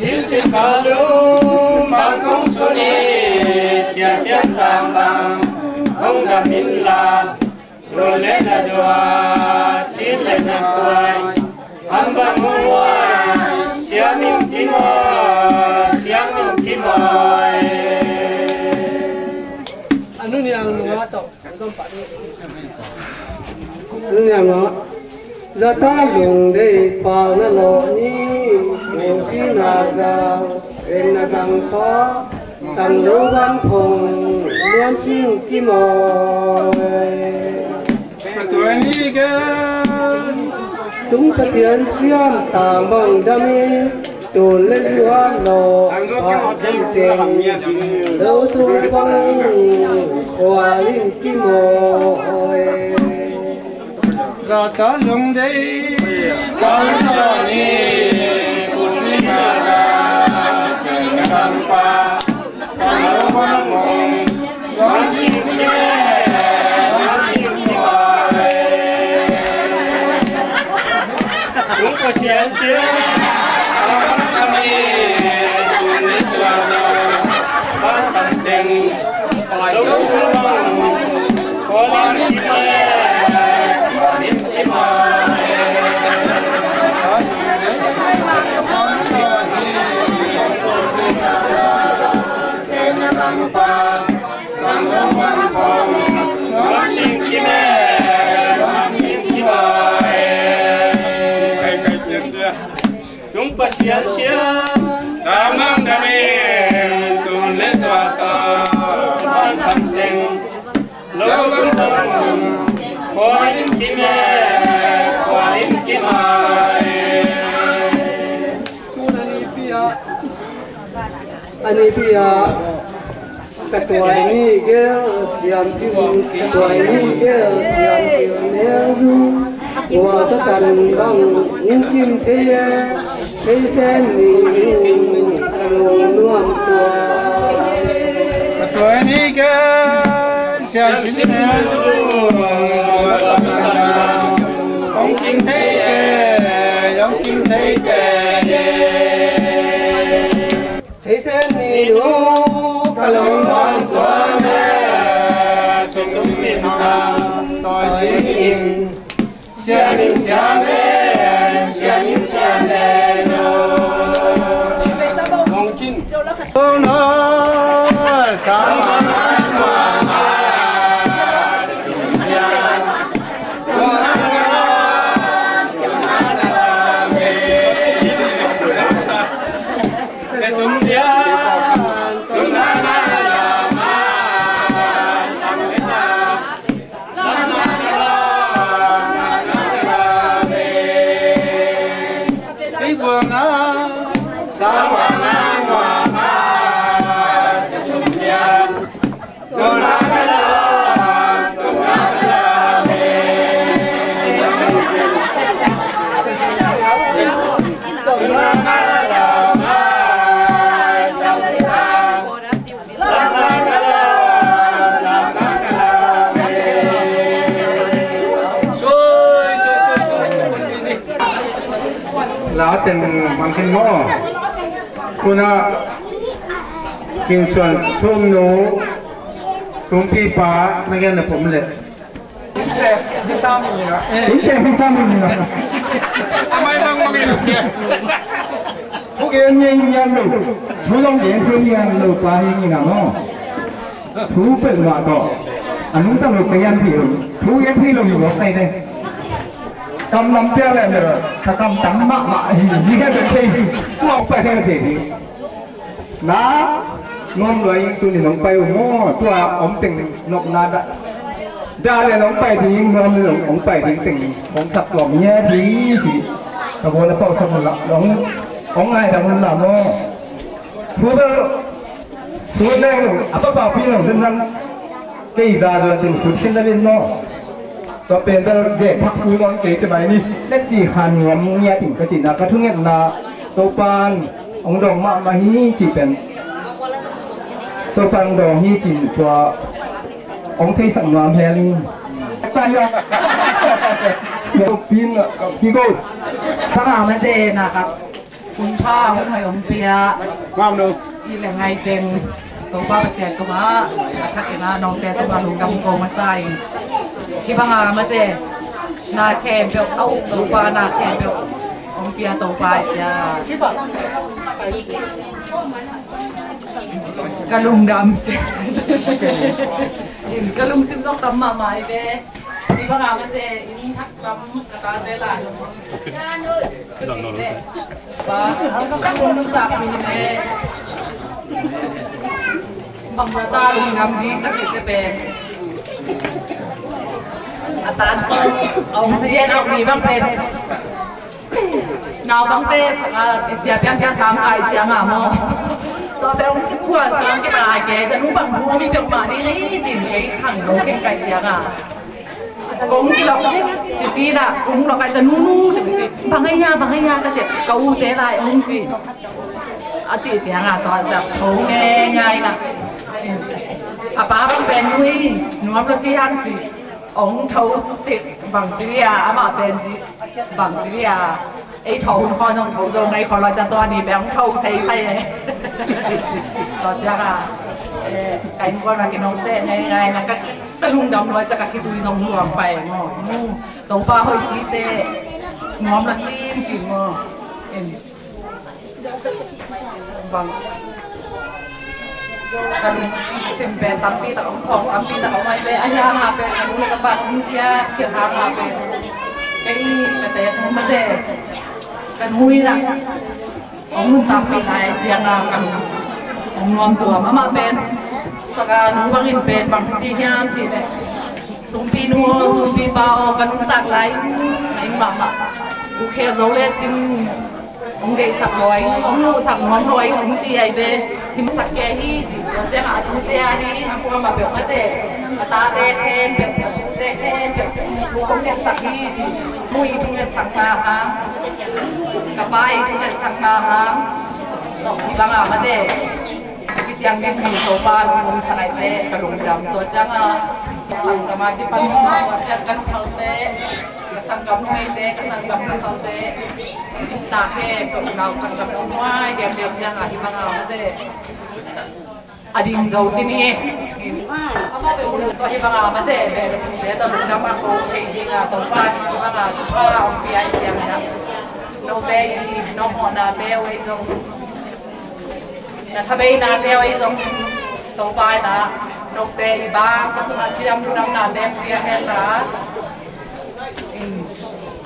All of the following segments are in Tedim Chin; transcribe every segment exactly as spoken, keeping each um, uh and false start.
Thil siangtho lum bang kong sun hi, Sia Siam Tang bang hong dam inla, tua le na zuat, cin le na kuai, ham bang hong uai, Siam in kimawl, Siam in kimawl. A nu Niang nungah tawh. Niang ah, zata lungdei pal na lawh ni, kong si na zau, sen na gangpa, tang lo gam phong, nuam sing kimawl. Ka tuai ni gen. Tung Pasian Siam Tang bang dam in, tun le zuan lo, pa dam teng, lo tung bang, khual in kimawl. Zata lungdei, kong tawh ni, kut si na za, sen na gangpa, tang lo gam phong, Tung Pasian Siam Tang bang dam in, tun le zuat, pa dam teng, lo tung bang, khual in kimawl, khual in kimawl. A nipi ah, ka tuai ni gel siam sim, ka tuai ni gel siam sim neu zu. Tua ka kan bang in kim thei e, thei sen ni nu, ka lung nuam tua. Ka tuai ni gel siam sim neu zu. Hong kim thei te, hong kim thei te. Thei sen ni nu, ka lung nuam tua me, sum sum in na, tawi in, sian in sian le, sian in sian le no. Mong Chin. Oh no, sama. La teng mang khin maw? Tuna Kin Suan Sum nu, Sumpi pa, na gen na pom le. Kin teng hi sam in na. Amai mang mang in. Thu gen ngen ngen lo. Thu long gen thu ngen lo pa hi ngen na maw? Thu pel mah tawh a nungta lo ka yan thei lo. Thu yan thei lo hi lo kai te. Kam lam pia le me lo. Ka kam tam mahmah hi hi ka thei. Tuak pai thei thei hi. Na nuam lua ing, tuni nong pai uh maw? Tua om teng nopna dah. Dah le nong pai ding, nuam le nong pai ding teng hong sak lawm ngia ding hi. Ka bawl a pau sak un la, nong hong ngai dam un la maw? Thu bel Sut leng lo, a papaupi lo, den ran kei za zuan ding sut khin la lin maw? Tua pen bel geh thak phu maw kei ci mai ni. Let di khan nuam ngia ding ka cihna, ka thungetna Topa'n hong dawng mahmah hi cih pen. Topa'n hong dawng hi cih tua hong theisak nuam hel ing. Pin, uh, Kiko. Sanga mate na ka. Hun pha, hun hoih hong pia. Ngam no. I le ngai teng. Topa Pasian ko ma. A thak ina nong te Topa lungdam ko masa in. Hi banga mate. Na khempeuh, au, Topa na khempeuh. Hong pia Topa sia. Ka lungdam sia. Ka lungsim zong tam mahmah i ve. Hi banga mate. In thak tam ka tate la. Bang bata lungdam ding ka cih te pen a tan sung a om sa yen a mi bang pen naupangte siapiang kiang sang kai cianga maw? Tua pen kuan sang kitai ke ca nu bang nu mi pek mah ding hi cin kei khang lo kei kai cianga. Kong kilawh sisi na kong lawh kai ca nunu ci, bang ai ya, bang ai ya ka ci, ka ute lai ong ci. A ci cianga tua ca tho ngeingai na. A pa bang pen nui nuam lo si hang ci. Ong tho ci bang ci lia, amah pen ci bang ci lia. Ei tho hun khon ong tho zo ngai khon lo ca tua ni pen ong tho sei sei e. Tua cianga. Ka innkuan a kinong se ngeingai na ka Ka lungdam lua ca ka khitui zong luang pai maw. Mu Topa hoih site nuam la sin sin maw. Em. Bang. Ka lungsim pen tampi tak om khong tampi tak om ai pen a hiang a pen ka lung le ka pa kong sia kiang hang a pen. Kei ka te kong ma te. Ka nui na. Ong nuntak pi lai cianga kan ong nuam tua mama pen saka nu bangin pen bang ci hiam ci le sumpi nu sumpi pa o kan nuntak lai na ing mama u khe zo le cin ong dei sak loi ong nu sak nuam loi ong ci ai be him sak ke hi ci cianga a tu te a hi a kuama pek ma te a ta te khem pek a tu te khem pek ong dei sak hi ci mu i tu le sak ta ha. Ka pa i tu le sak na ha. Hi banga mate. Ki ciang ding mi Topa lungdam sa ngai te ka lungdam tua cianga. Sangkam a kipan tua ciang kan thal te. Ka sangkam nuai te, ka sangkam ka sau te. Ta te ka unau sangkam nuai diam diam cianga hi banga mate. A ding zo ci ni e. Tua hi banga mate be be tua lungdam a ko thei ding a Topa hi banga Topa ong pia i ciang na. Note i no mawhnate uh ei zong na thabeinate uh ei zong Topa na note i bang ka sungah ciam lungdamnate pia hen la.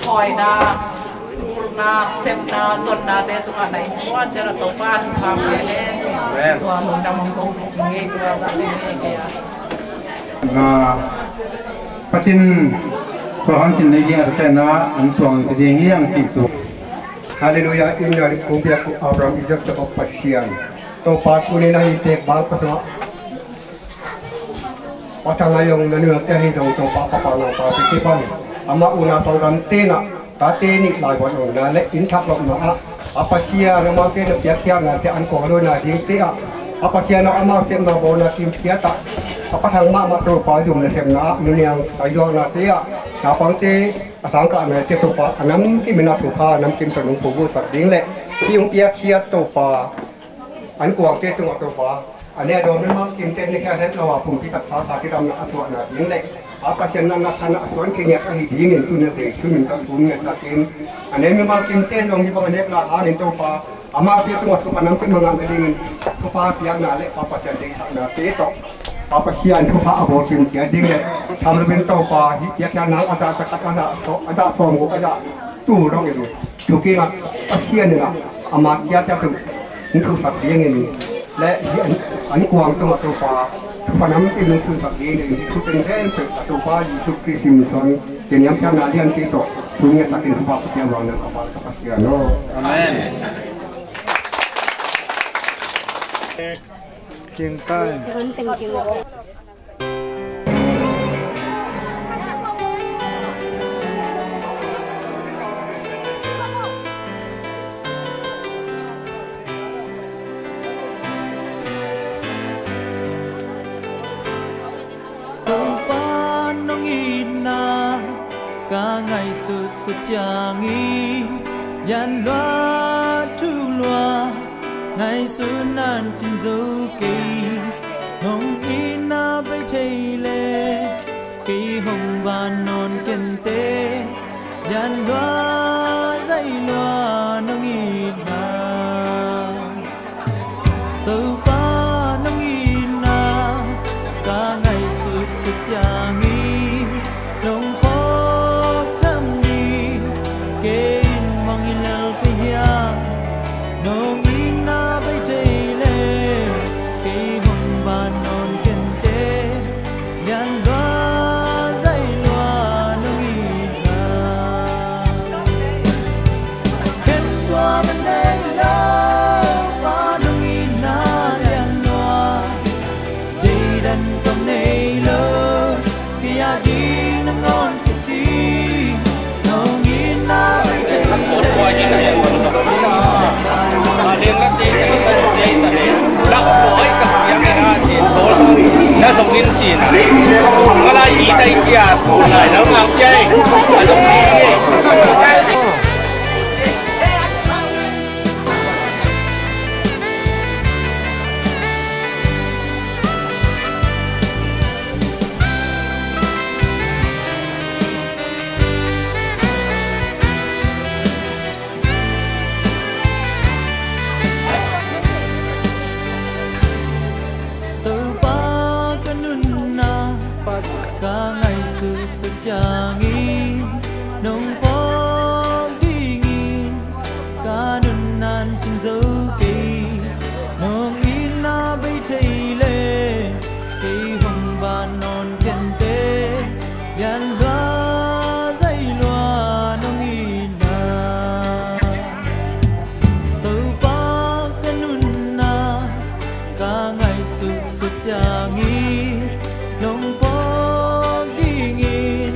Hawina, ulna, sepna, zonnate tungah na innkuan ciang a Topa thupha pia hen. Amen. Tua lungdam hong ko ngei tua ta ngei ngei a. Na patin ko hang cin nei dia ta na an tuang ka ding hi ang cin tu. Halleluiah, in na kong biak Abraham, Isaac, Jacob Pasian. Topa tuni na hi tek bang pasal. Patang a yong na nuna te hi zong Topa papa na pa te kipan. Ama una pangam te na ta te ni lai bon ong na le in thak lok na a. A Pasian na ma te na piak piak na te an ko lo na ding te a. A Pasian na ama sem na bo na kim piak ta. A patang ma ma Topa zum na sem na a nu niang ai dong na te a. Na pang te a sang ka na te Topa a nam kim na Topa nam kim ta nung ko bu sak ding le. Ki ung piak kiat Topa. An kuang te tung a Topa. A ne a dawm mimal kimte ne khia het lo a pumpi taksa kha kidamna a suahna ding le a Pasian na na sana a suan kingiat ahi dingin tuni a tei thumin ka thum ngetsakin a ne mimal kimte zong hi bang a nekna hangin Topa amah pia tungah thupha nam kit mangah na dingin thupha piakna le Pa Pasian deihsaknate tawh Pa Pasian thupha a bawl kim ciat ding le tham lo ben Topa hih piakkhiat nang a zah zakat a zah sawm a zah sawm guk a zah tul dongin Thukina Pasian ina ama kiatia tu in thusak dingin le hi an kuang tungah Topa thupanam in thusak dingin hi thuteng khempeuh a Topa Jesu Khrist min suang keniam piakna lianpi tawh thu ngiat takin thupa Pasian vang nan a val ka Pasian aw. Amen. King tai. Topa nong itna ka ngaih Sut sut ciangin lian lua thu lua, ngaihsutna in cin zo kei. Nong itna bei thei leh kei hong ban nawn kenteh. Lian lua zaih lua nong itna, Topa nong itna ka ngaihsut sut ciangin nong phawk tham ding. Kei in mong hi lel ka hiam? Nong itna bei thei leh kei hong ban nawn kenteh. Lian lua zaih lua nong itna, khen tua man nei lo pa nong itna. Lian lua deidan kong nei lo, kei a ding nangawn ka ci. Nong itna bei thei leh Topa ka nunna ka ngaihsut sut ciangin nong phawk dingin ka nunna in cin zo kei. Nong itna bei thei leh kei hong ban nawn kenteh. Lian lua zaih lua nong itna, Topa ka nunna ka ngaihsut sut ciangin nong phawk dingin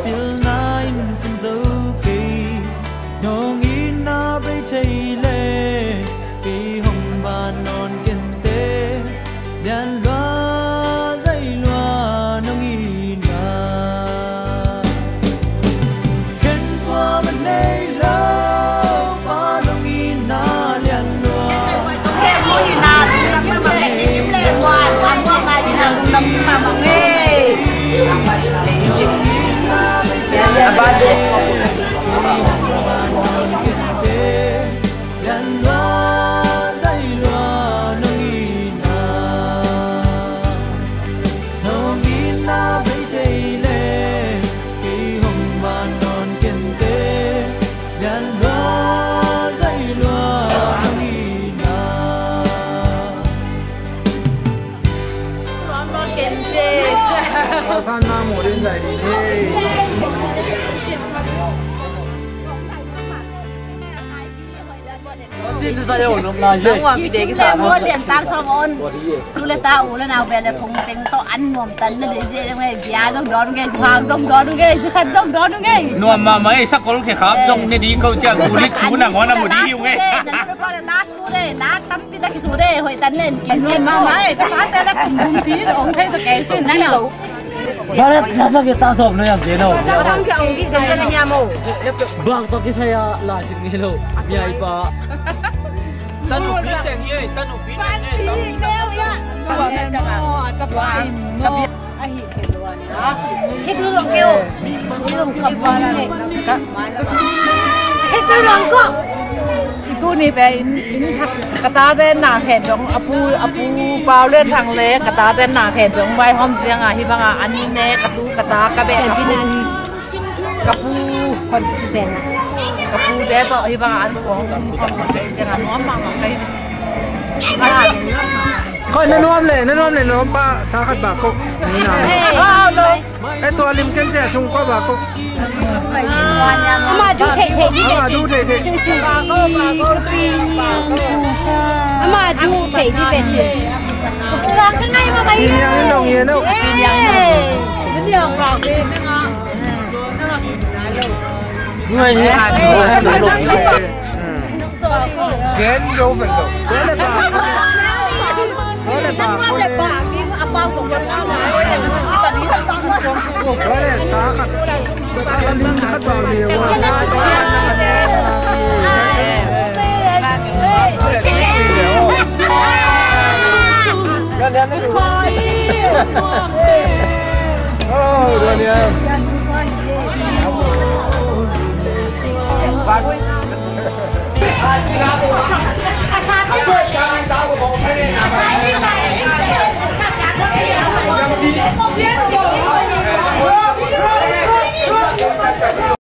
pilna in cin zo kei. Nong itna bei thei leh kei hong ban nawn kenteh. Lian lua zaih lua nong itna, khen tua man nei lo pa nong itna. Lian lua Nang ua mi dek i sa. Tu le ta u le nau bia le phung teng tawh an nuam tan na dei dei dong ei. Bia dong dong ei, zuhang dong dong ei, zukhat dong dong ei. Nuam mahmah ei, sakol khe khap dong ne di ko cia gulit su na ngona mu di u ei. Last su de, last tampi ta kisu de, hoih tan nen. Nuam mahmah ei, ka pate la kum kum pi ong thei ta kei sin na lo. Baret na sa kita som na yang keno. Bang to kisaya la sin ngelo. Bia ipa. Tanu pi teng ye, tanu pi teng ye. Ahi. Hei tu zong keu. Hei tu zong keu. Hei tu zong keu. Tuni pen in, in ka tate na khen dong, a pu, a pu Pau Lian Thang le ka tate na khen dong, vaihawm ciang a hih bang a an ne ka tu ka ta ka beh ka pu, ka pu hon sen a, ka pu te tawh hih bang a an khong hon sen a nuam mahmah ka hi. Koi na nuam le, na nuam le nuam pa sa khat ba kok. Ni na. Ei, tua lim ken cia sung kua ba kok. Ama du thei thei di. Ama du thei thei. Ama du thei di ve ci. Ka ngai ma mai. Iniang in dong ye no. Iniang in dong. Ngai ni. Gen zo pen zo. Zo le ba. Zo le ba. Zo le ba. Oh, Daniel.